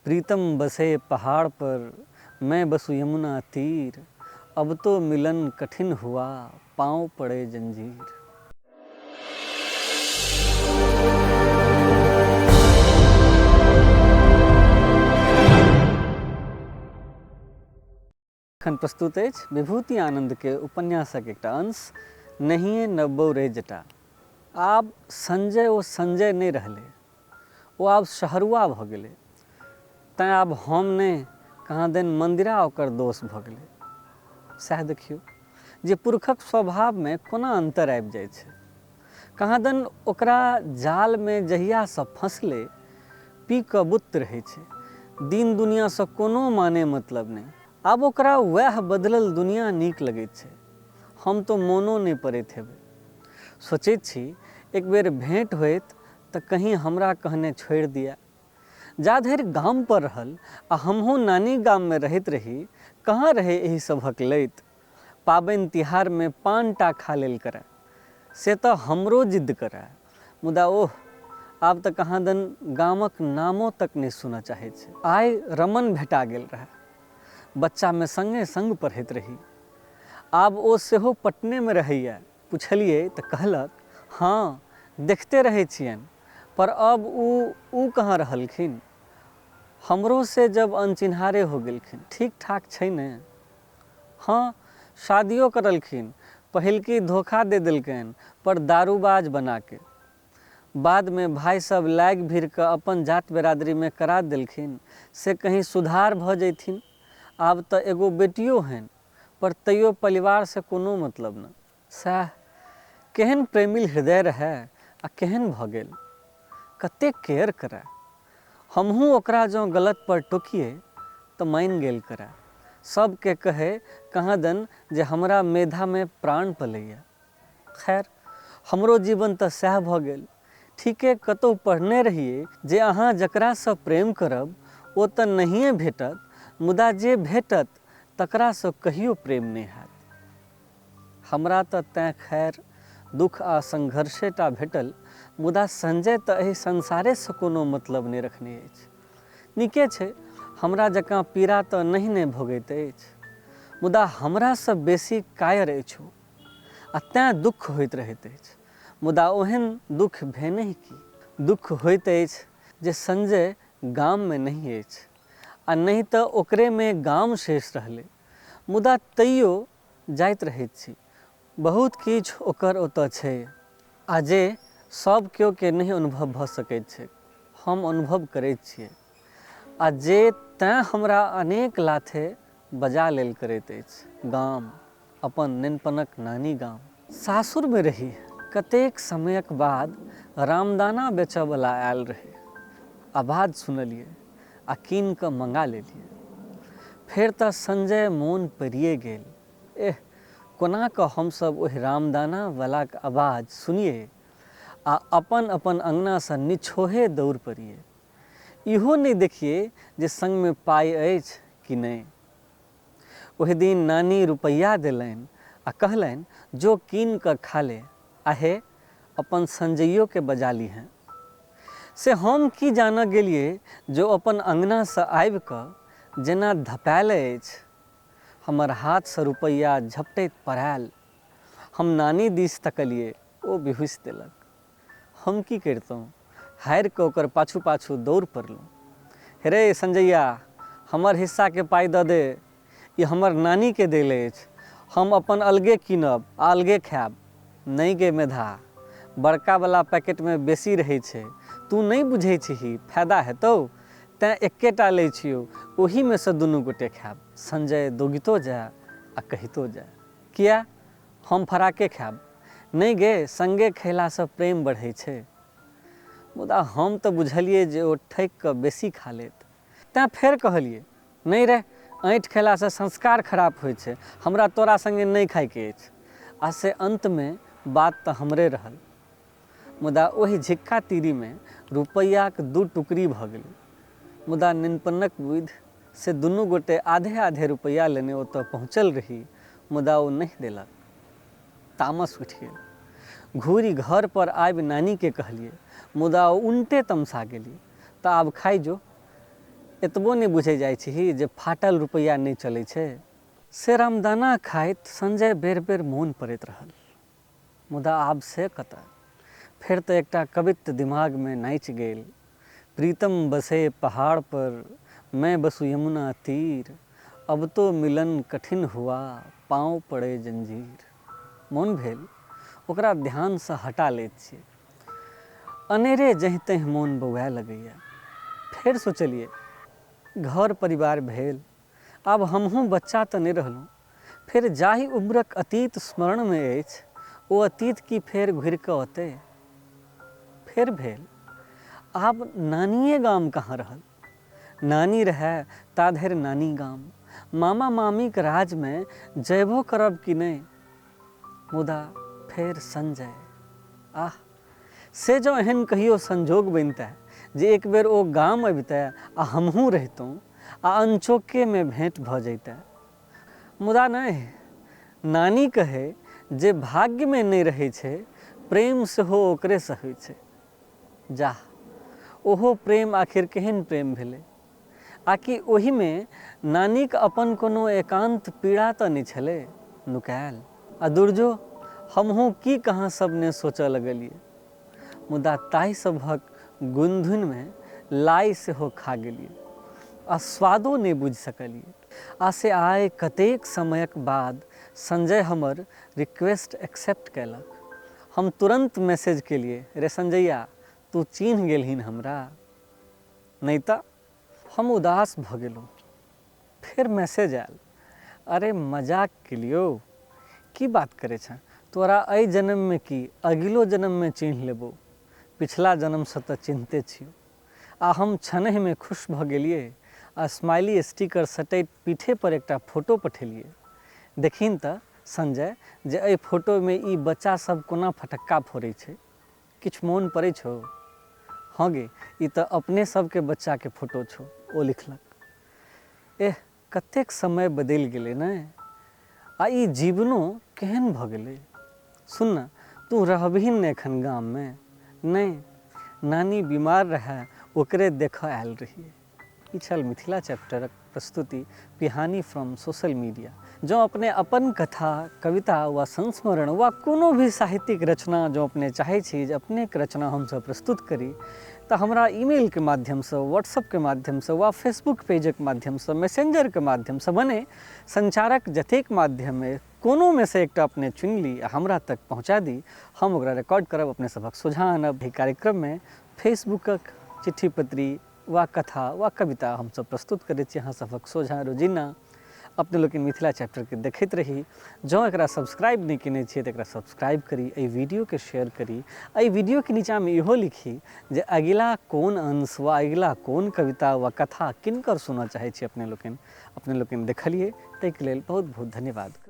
प्रीतम बसे पहाड़ पर, मैं बसु यमुना तीर, अब तो मिलन कठिन हुआ, पाँव पड़े जंजीर। एखन प्रस्तुत अछि विभूति आनन्द के उपन्यासक एकटा अंश नहिए नब्बौ रे जटा। आब संजय ओ संजय नहि रहलै। ओ आब शहरुआ भऽ गेलै। तैँ आब हम नहि कहाँ दन मन्दिरा ओकर दोष भऽ गेलै। सएह देखियौ जे पुरुखक स्वभावमे कोना अन्तर आबि जाइ छै। कहाँ दन ओकरा जालमे जहियासँ फँसलै पी कऽ बुत्त रहै छै। दिन दुनियाँसँ कोनो माने मतलब नहि। आब ओकरा वएह बदलल दुनियाँ नीक लगैत छै। हम तऽ मोनो नहि पड़ैत हेबै। सोचैत छी एक बेर भेँट होइत तऽ कहीं हमरा कहने छोड़ि दिअए। जा धरि गामपर रहल आ हमहूँ नानी गाममे रहैत रही, कहाँ रहै एहि सभक लैत। पाबनि तिहारमे पान टा खा लेल करए। से तँ हमरो जिद्द करए। मुदा ओह, आब तँ कहाँदन गामक नामो तक नहि सुनऽ चाहैत छै। आइ रमण भेटा गेल रहए। बच्चामे संगे-संग पढ़ैत रही। आब ओ सेहो पटनेमे रहैए। पुछलियै तँ कहलक, हँ, देखिते रहै छियनि। पर अब ऊ ऊ कहाँ रहलखिन? हमरो से जब अनचिन्हारे हो गेलखिन। ठीक-ठाक छै ने? हँ, शादियो करलखिन। पहिलकी धोखा दे देलकनि, पर दारूबाज बना के। बादमे भाइ सभ लागि-भिड़ कऽ अपन जात-बेरादरीमे करा देलखिन, से कहीं सुधार भऽ जयथिन। आब तँ एगो बेटियो होइन, पर तैयो परिवारसँ कोनो मतलब ने। सएह, केहन प्रेमिल हृदय रहए आ केहन भऽ गेल। कतेक केयर करए। हमहूँ ओकरा जँ गलतपर टोकियै तँ मानि गेल करए। सभकेँ कहै कहाँदन जे हमरा मेधामे प्राण पलैए। खैर, हमरो जीवन तँ सएह भऽ गेल। ठीके कतहु पढ़ने रहियै जे अहाँ जकरासँ प्रेम करब ओ तँ नहिए भेटत मुदा जे भेटत तकरासँ कहियो प्रेम नहि हैत। हमरा तँ तेँ खैर दुख आ संघर्षे टा भेटल मुदा संजय तँ एहि संसारेसँ कोनो मतलब नहि रखने अछि। नीके छै, हमरा जकाँ पीड़ा तँ नहि ने भोगैत अछि। मुदा हमरासँ बेसी कायर अछि ओ आ तेँ दुख होइत रहैत अछि। मुदा ओहन दुख भेनहि की? दुख होइत अछि जे संजय गाममे नहि अछि आ नहि तँ ओकरेमे गाम शेष रहलै। मुदा तैयो जाइत रहैत छी। बहुत किछु ओकर ओतऽ छै आ जे सभ केओकेँ नहि अनुभव भऽ सकैत छैक, हम अनुभव करैत छियै आ जे तेँ हमरा अनेक लाथे बजा लेल करैत अछि गाम, अपन नेनपनक नानी गाम। सासुरमे रही, कतेक समयक बाद रामदाना बेचऽवला आयल रहै। आवाज सुनलियै आ कीनि कऽ मँगा लेलियै। फेर तँ संजय मोन पड़िये गेल। एह, कोना कऽ हम सभ ओहि रामदाना वलाक आवाज सुनियै आ अपन-अपन अङनासँ निछोहे दौड़ पड़ियै। इहो नहि देखियै जे संगमे पाइ अछि कि नहि। ओहि दिन नानी रुपैआ देलनि आ कहलनि, जो कीनि कऽ खा ले आ हे, अपन संजइयोकेँ बजा लिहेँ। से हम की जानऽ गेलियै जे ओ अपन अङनासँ आबि कऽ जेना धपायले अछि। हमर हाथसँ रुपैआ झपटैत पड़ायल। हम नानी दिस तकलियै, ओ बिहुँसि देलक। हम की करितहुँ? हारि कऽ ओकर पाछू-पाछू दौड़ पड़लहुँ। हे रे संजैया, हमर हिस्साके पाइ दऽ दे। ई हमर नानीके देल अछि। हम अपन अलगे कीनब आ अलगे खायब। नहि गे मेधा, बड़कावला पैकेटमे बेसी रहै छै। तूँ नहि बुझै छिही, फायदा हेतौ। तेँ एक्केटा लै छियौ, ओहीमे सँ दुनू गोटे खायब। संजय दौगितो जाय आ कहितो जाय। किए? हम फराके खायब। नहि गे, संगे खयलासँ प्रेम बढ़ै छै। मुदा हम तँ बुझलियै जे ओ ठकि कऽ बेसी खा लेत। तेँ फेर कहलियै, नहि रे, ऐँठ खयलासँ संस्कार खराप होइ छै। हमरा तोरा संगे नहि खाइके अछि। आ से अन्तमे बात तँ हमरे रहल। मुदा ओहि झिक्का-तीरीमे रुपैआक दू टुकड़ी भऽ गेलै। मुदा नेनपनक बुधि से दुनू गोटे आधे-आधे रुपैआ लेने ओतऽ पहुँचल रही, मुदा ओ नहि देलक। तामस उठि गेल। घूरि घरपर आबि नानीकेँ कहलिऐ, मुदा ओ उनटे तमसा गेली, तऽ आब खाइ जो। एतबो नहि बुझै जाइ छही जे फाटल रुपैआ नहि चलै छै। से रामदाना खाइत संजय बेर-बेर मोन पड़ैत रहल। मुदा आब से कतऽ? फेर तऽ एकटा कवित्त दिमागमे नाचि गेल, प्रीतम बसे पहाड़ पर, मैं बसु यमुना तीर, अब तो मिलन कठिन हुआ, पाँव पड़े जंजीर। मोन भेल, ओकरा ध्यानसँ हटा लैत छियै। अनेरे जहिं-तहिं मोन बौआए लगैए। फेर सोचलियै, घर परिवार भेल, आब हमहूँ बच्चा तऽ नहि रहलहुँ। फेर जाहि उम्रक अतीत स्मरणमे अछि, ओ अतीत की फेर घुरि कऽ औतै? फेर भेल, आब नानिये गाम कहाँ रहल? नानी रहए ता धरि नानी गाम। मामा-मामीक राजमे जयबो करब कि नहि? मुदा फेर संजय। आह! से जँ एहन कहियो संजोग बनितए जे एक बेर ओ गाम अबितए आ हमहूँ रहितहुँ आ अनचोकेमे भेँट भऽ जइतए। मुदा नहि, नानी कहै जे भाग्यमे नहि रहै छै, प्रेम सेहो ओकरेसँ होइ छै। जाह, ओहो प्रेम आखिर केहन प्रेम भेलै? आकि ओहिमे नानीक अपन कोनो एकान्त पीड़ा तँ नहि छलै नुकायल? आ दुरजो, हमहूँ की कहाँ सब ने सोचऽ लगलियै। मुदा ताहि सभक गुनधुनमे लाइ सेहो खा गेलियै आ स्वादो नहि बूझि सकलियै। आ से आइ कतेक समयक बाद संजय हमर रिक्वेस्ट एक्सेप्ट कयलक। हम तुरन्त मैसेज केलियै, रे संजैया, तूँ चीन्हि गेलहिन हमरा? नहि तऽ? हम उदास भऽ गेलहुँ। फेर मैसेज आयल, अरे मजाक केलियौ। की बात करै छेँ? तोरा एहि जनममे की, अगिलो जनममे चीन्हि लेबौ। पिछला जनमसँ तऽ चिन्हते छियौ। आ हम क्षणहिमे खुश भऽ गेलियै आ स्माइली स्टीकर सटैत पीठे पर एकटा फोटो पठेलियै। देखहिन तऽ संजय जे एहि फोटोमे ई बच्चा सभ कोना फटक्का फोड़ै छै। किछु मोन पड़ै छौ? हँ गे, ई तऽ अपने सभके बच्चाके फोटो छौ, ओ लिखलक। एह, कतेक समय बदलि गेलै नै? आ ई जीवनो केहन भऽ गेलै? सुन ने, तूँ रहबहीन ने एखन गाममे? नहि, नानी बीमार रहए, ओकरे देखऽ आयल रहियै। ई छल मिथिला चैप्टरक प्रस्तुति पिहानी फ्रॉम सोशल मीडिया। जँ अपने अपन कथा, कविता वा संस्मरण वा कोनो भी साहित्यिक रचना जँ अपने चाहै छी जे अपनेक रचना हमसभ प्रस्तुत करी तऽ हमरा ईमेलके माध्यमसँ, व्हाट्सएपके माध्यमसँ वा फेसबुक पेजक माध्यमसँ, मैसेंजरके माध्यमसँ मने संचारक जतेक माध्यम अइ कोनोमे सँ एकटा अपने चुनि ली आ हमरा तक पहुँचा दी, हम ओकरा रिकॉर्ड करब, अपने सभक सोझाँ आनब। एहि कार्यक्रममे फेसबुकक चिट्ठी पत्री वा कथा वा कविता हमसभ प्रस्तुत करैत छी अहाँ सभक सोझाँ रोजीना। अपने लोकनि मिथिला चैप्टरके देखैत रही। जँ एकरा सब्सक्राइब नहि केने छियै तऽ एकरा सब्सक्राइब करी, एहि वीडियोके शेयर करी, एहि वीडियोके नीचाँमे इहो लिखी जे अगिला कोन अंश वा अगिला कोन कविता वा कथा किनकर सुनऽ चाहै छी अपने लोकनि। अपने लोकनि देखलियै ताहिके लेल बहुत बहुत धन्यवाद।